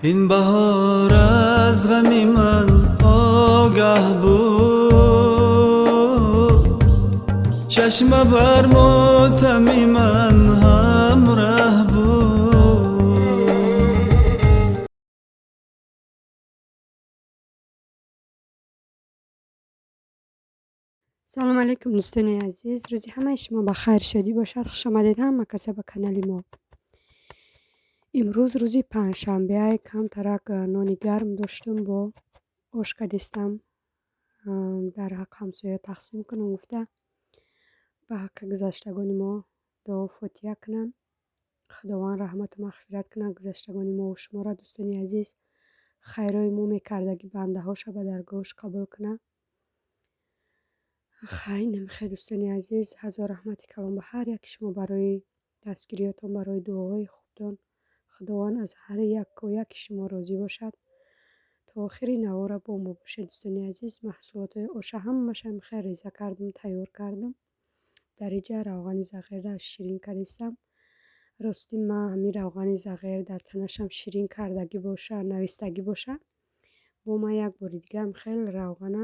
Ин баҳор аз ғами ман огаҳ буд, чашма бар мотами ман ҳамраҳ буд. Салом алейкум, дӯстони азиз, рӯзи ҳамаи шумо ба хайр, шодӣ бошад. Хуш омадед ҳама каса ба канали мо. Имрӯз рӯзи панҷшанбе, камтарак нони гарм доштум, бо ош кадистам, дар ҳақ ҳамсоя тақсим кунам гуфта, ба ҳаққи гузаштагони мо дуо фотиҳа кунам. Худованд раҳмату мағфират кунад гузаштагони мо шуморо, дӯстони азиз. Хайрои мо мекардагӣ бандаҳоша ба даргоҳаш қабул кунад. Хай, намехай, дӯстони азиз, ҳазор раҳмати калон ба ҳар яки шумо барои дастгириётон, барои дуоҳои хубтон. Худованд аз ҳар яку яки шумо розӣ бошад. То охири навора бо мо бошед, дӯстони азиз. Маҳсулотҳои оша ҳамаша мехай реза кардум, тайёр кардум. Дар иҷа равғани зағирра ширин кардистам. Рости ман ҳамин равғани зағир дар танашам ширин кардагӣ боша, навистагӣ боша, бо ман як бори дигаам хел равғана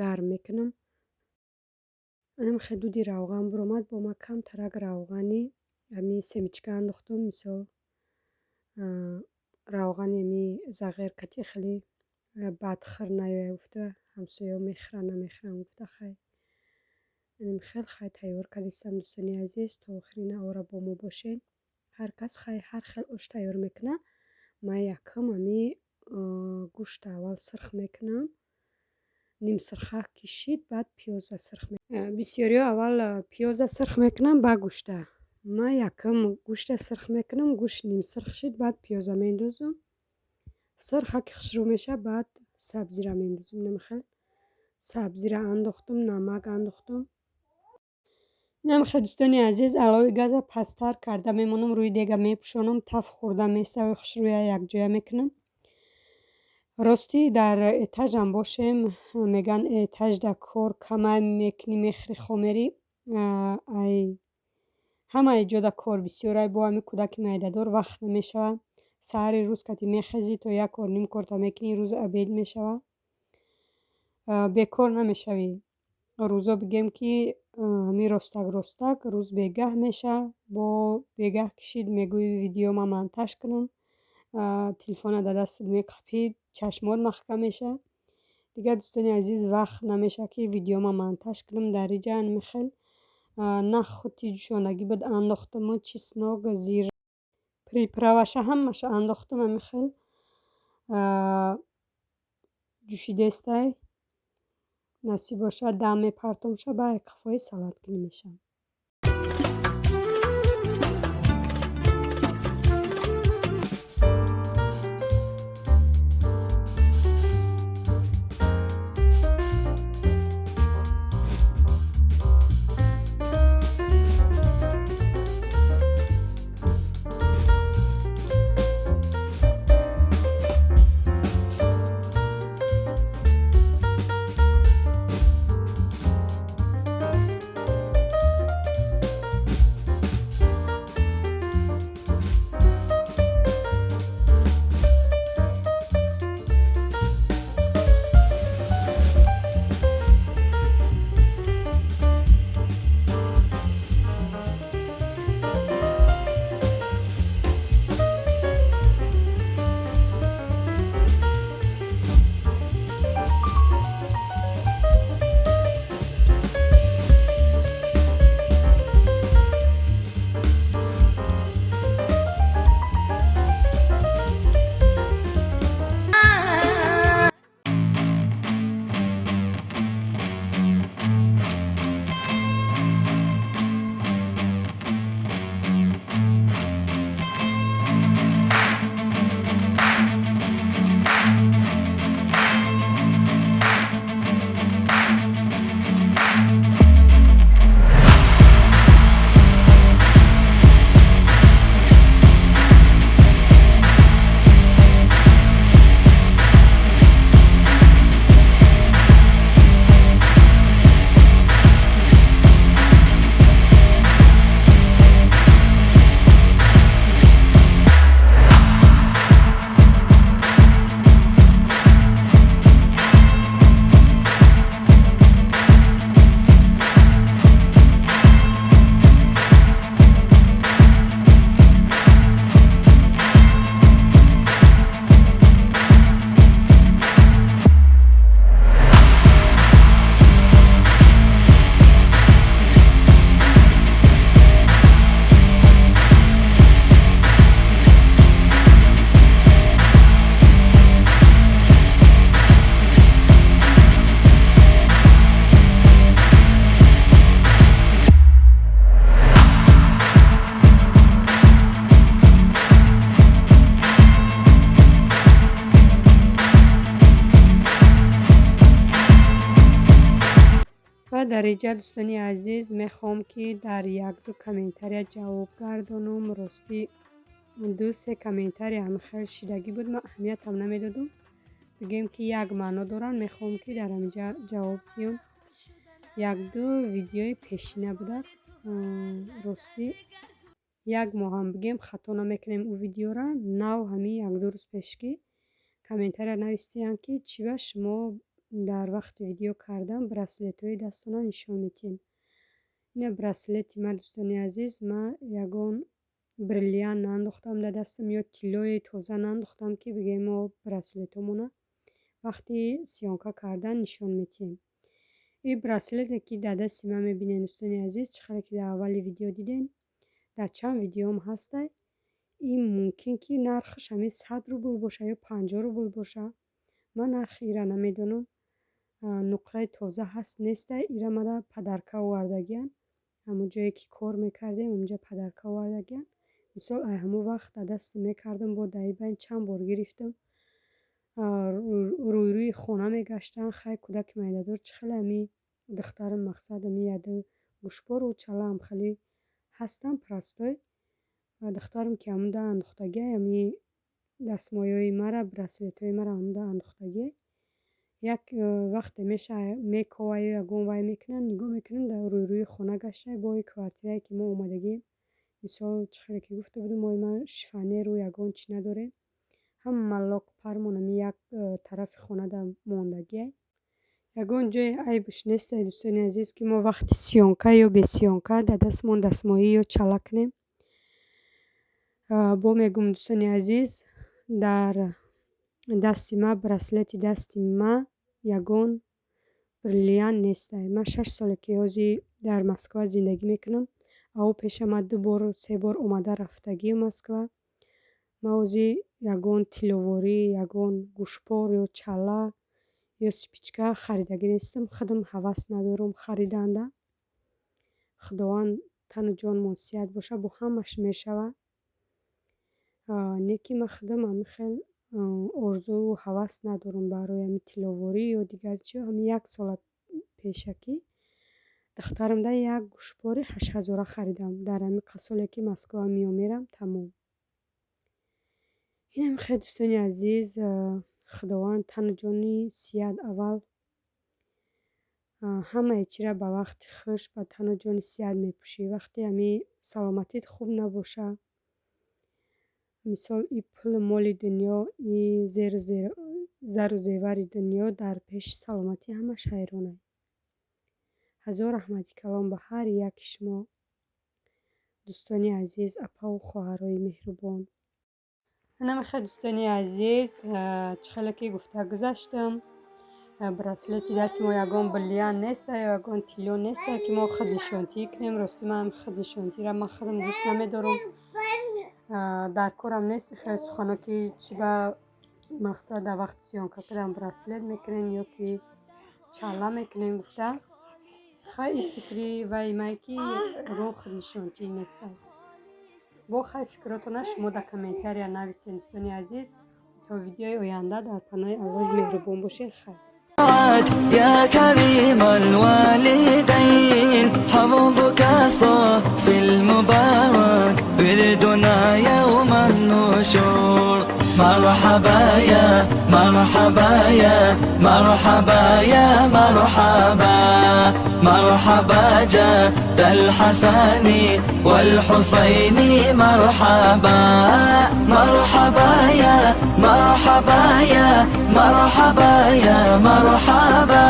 гарм мекунам. Анам хел дуди равған биромад, бо ман камтарак равғани ҳамин семечка андохтум. Мисол, равғани ҳами зағир кати хеле бадхӯр наёяд гуфта, ҳамсояҳо мехӯранд, намехӯранд гуфта, хай анам хел хай тайёр кардистам, дӯстони азиз. То охири навора бо мо бошед. Ҳар кас хай ҳар хел ош тайёр мекунад. Ман якум ҳами гӯшта аввал сирх мекунам, нимсирха кишид, баъд пиёза сирх. Бисёриҳо аввал пиёза сирх мекунанд, баъд гӯшта. Ман якум гӯшта сирх мекунам, гӯшт нимсирх шид, баъд пиёза меандозам. Сирха ки хушрӯ мешавад, баъд сабзира меандозам. Намихел сабзира андохтум, намак андохтум. Намихел, дӯстони азиз, алови газа пасттар карда мемонам, рӯи дега мепӯшонам, таф хӯрда месавӣ, хушрӯя якҷоя мекунам. Ростӣ дар этажам бошем, мегӯянд этажда кор камай мекунӣ, мехӯрӣ, хомерӣ, ай ҳамаи ҷода кор бисёрай, бо ҳами кӯдаки майдадор вақт намешавад. Саҳари рӯз кати мехезӣ, то як кор, ним корта мекунӣ, рӯз обед мешавад. Бекор намешавӣ. Рӯзо бигем ки ҳами ростак ростак рӯз бегаҳ мешавад, бо бегаҳ кишид, мегӯӣ видео ман монтаж кунам, телефона дар дастат меқапӣ, чашмот маҳкам мешавад. Дигар, дӯстони азиз, вақт намешавад ки видео ман монтаж кунам. Дар иҷа михел нахути ҷӯшондагӣ буд, андохтуму чеснок, зир, приправаша ҳамаша андохтум, ҳамихел ҷӯшидестай. Насиб бошад, дам мепартомша, баъд қафои салат кунӣ мешавад. Дар инҷа, дӯстони азиз, мехоҳам, ки дар якду комментария ҷавоб гардонам. Ростӣ, ду се комментария ҳам хеле шидагӣ буд, ман аҳамиятам намедодум. Бигӯем, ки як маъно доранд, мехоҳам, ки дар ҳаминҷа ҷавоб диҳам. Якду видеои пешина будак. Ростӣ, як моҳам бигӯем, хато намекунем, ӯ видеора нав ҳамин якду рӯз пеш ки комментария навистиянд, ки чӣ ба шумо дар вақти видео кардан браслетҳои дастона нишон медиҳед. Ина браслети ман, дӯстони азиз, ман ягон бриллиант наандохтам дар дастам ё тиллои тоза наандохтам, ки бигӯем, мо браслетҳомона вақти съёмка кардан нишон медиҳем. Ин браслете, ки дар дасти ман мебинед, дӯстони азиз, чӣ хеле ки дар аввали видео дидем, дар чанд видеоам ҳастай, ин мумкин ки нархаш ҳамин 100 рубл боша ё 50 рубл боша. Ман нархи ира намедонам. Нуқраи тоза ҳаст, нестай, ира мада подарка овардагиянд. Ҳамон ҷое ки кор мекардем, онҷа подарка овардагиянд. Мисол, ай ҳамон вақт дар дастам мекардам, бо дар ин байн чанд бор гирифтам. Рӯйрӯи хона мегаштанд. Хай, кӯдаки майдадор чӣ хеле, ҳами духтарам, мақсад, ҳами яду гӯшпору чалаам хеле ҳастанд, простой. Ва духтарам ки ҳамонда андохтагиай, ҳами дастмояҳои мара, браслетҳои мара ҳамонда андохтагиай. Як вақте меша, мекова ё ягон вай мекунанд, нигоҳ мекунам, дар рӯйрӯи хона гаштае, бо квартирае ки мо омадагием. Мисол, чӣ хеле ки гуфта будем, мо ма шифоньеру ягон чӣ надорем. Ҳама локпармон ҳами як тарафи хонада мондагиай. Ягон ҷое айбш нестай, дӯстони азиз, ки мо вақти съёмка ё бе съёмка дар дастмон дастмоӣ ё чала кунем. Бо мегӯм, дӯстони азиз, дар дасти ма, браслети дасти ма ягон бриллиант нестай. Ман 6 соле ки ҳозир дар Москва зиндагӣ мекунам, ао пеша ман ду бор, се бор омада рафтагиам Москва. Ман ҳозир ягон тилловорӣ, ягон гӯшпор ё чала ё цепочка харидагӣ нестам. Худам ҳавас надорам хариданда. Худованд тану ҷонмон сиҳат боша, бо ҳамаш мешавад. Не ки ман худам ҳамин хел орзую ҳавас надорам барои ҳамин тилловорӣ ё дигар чиҳо. Ҳамин як сола пешакӣ духтарамда як гӯшпори 8000-а харидам. Дар ҳамин соле ки Москва меом мерам, тамом. Инам хел, дӯстони азиз, Худованд тану ҷони сиҳат аввал ҳамаи чиро ба вақти хуш ба тану ҷони сиҳат мепӯшӣ. Вақте ҳамин саломатит хуб набоша, мисол, и пулу моли дунё, и зару зевари дунё дар пеши саломатӣ ҳамаш ҳайронай. Ҳазор раҳмати калон ба ҳар яки шумо, дӯстони азиз, апаву хоҳарои меҳрубон. Инамихел, дӯстони азиз, чӣ хеле ки гуфта гузаштам, браслети дасти мо ягон бриллиант неста ё ягон тилло неста, ки мо худнишонтӣ кунем. Ростӣ, ман худнишонтиро ман худам дӯст намедорам. Дар корам нест хеле сухано, ки чӣ ба мақсад дар вақти съёмка кардан браслет мекунем ё ки чала мекунем гуфта. Хай, ин фикри вай май, ки ягон худнишонтӣ неста. Бо хай, фикротона шумо дар комментария нависед, дӯстони азиз. То видеои оянда дар паноҳи Аллоҳи меҳрубон бошед. Хайр. يا كريم الوالدين، حفظك صافي المبارك، وردنا يوم النشور. مرحبا يا مرحبا يا مرحبا يا مرحبا، مرحبا جد الحسن والحسين، مرحبا، مرحبا يا مرحبا يا مرحبا يا مرحبا،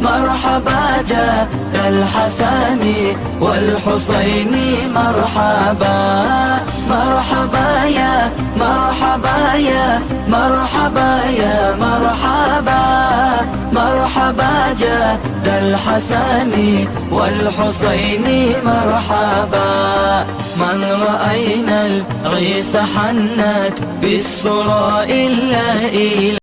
مرحبا جد الحسن والحسين، مرحبا، مرحبا يا مرحبا يا مرحبا يا مرحبا، مرحبا جد الحسن والحسين، مرحبا. من رأينا العيس حنت بالسراء إلا إلى